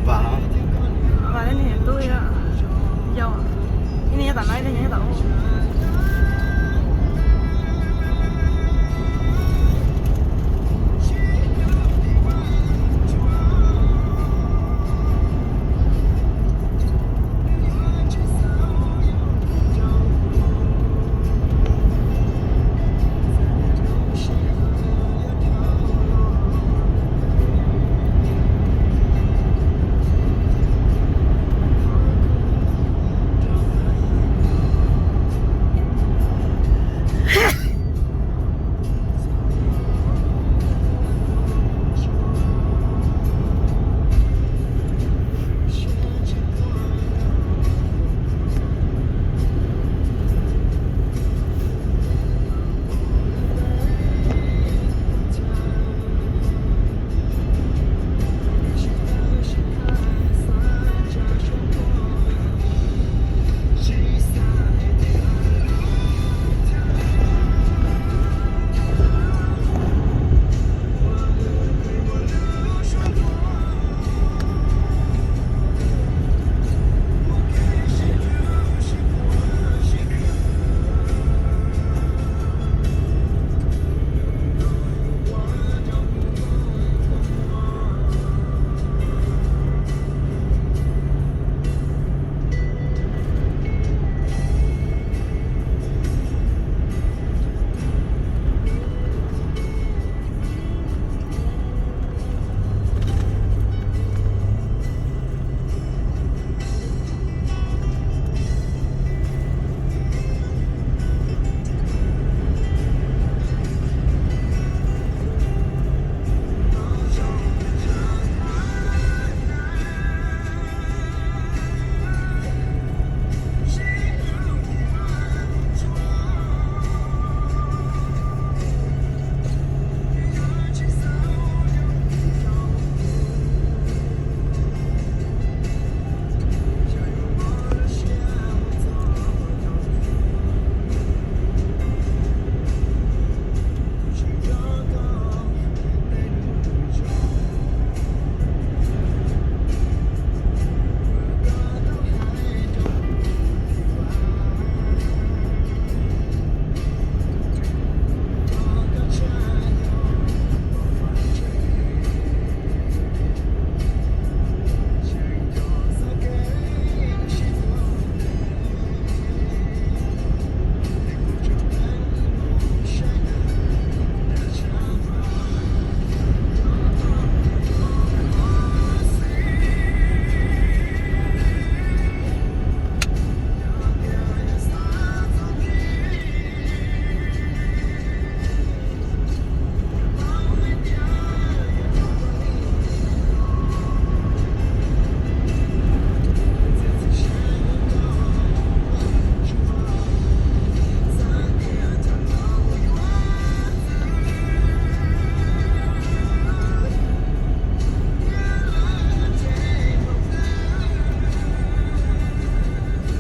Vas los? Vas, niam tub, yog, ib niag nyob tom no, ib niag nyob tom ub.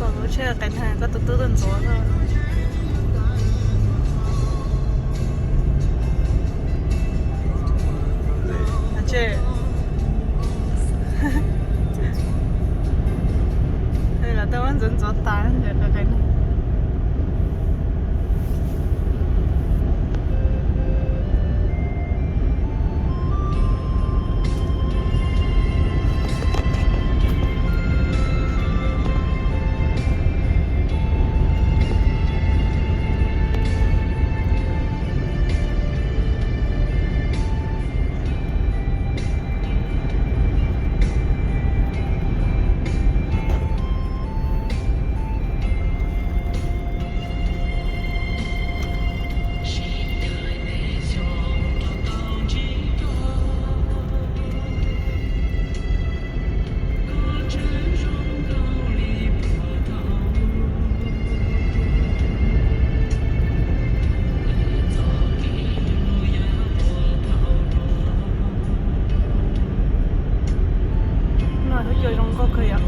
Koj lub tsheb qev neeg, koj tus tub tuaj ntxuav koj. Tse, los tau muab ntxuav ntxuav tas ntawd qev neeg. No lub cua zoo nkauj kawg yom.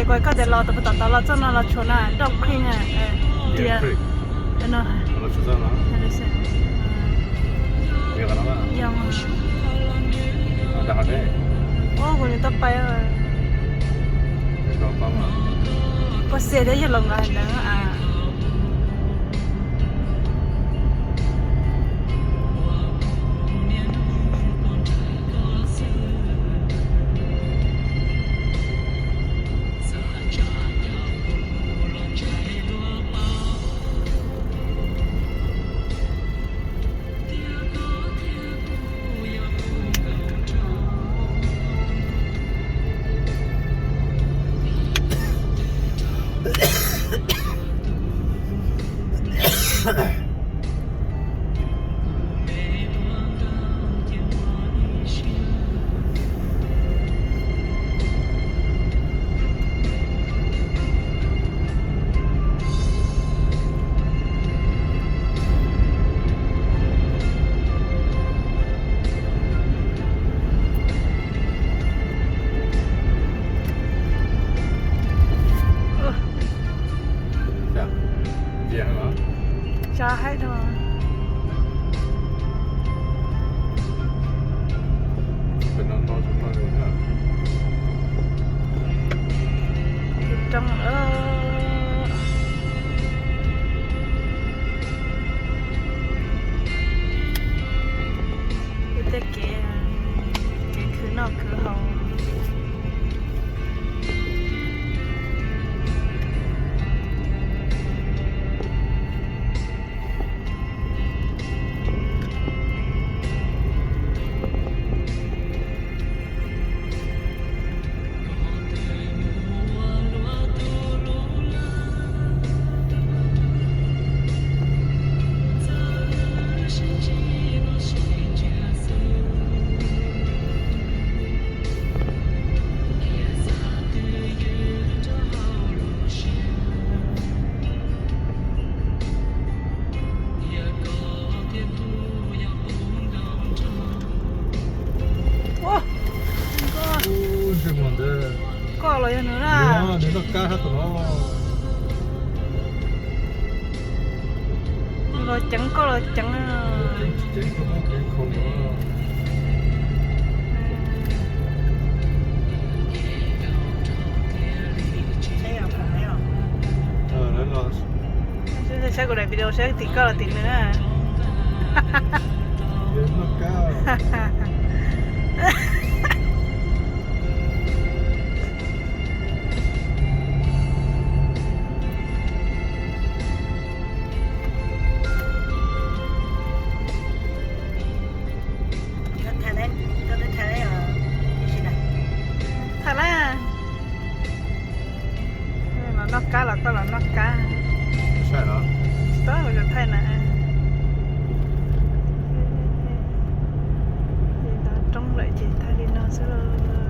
Puas koj tias los tom tod los txoj no los tshuav na, Dog Creek na, Deer Creek no. Ua kuv nws tau pais. Puas xiam thiab yog los nkaus ntawd a. Tsa haib no. Roob lawm. Tej kev, kev khwv noj khwv haus. Koj los yog nws na. Nws los ceev koj los ceev. Saib kuv daim video saib tim koj los tim nws na. Thaij na. Los noj kab los koj los noj kab. Tsis paub ua cas thaij na. Roob lawm ces thaij li no xwb lauj.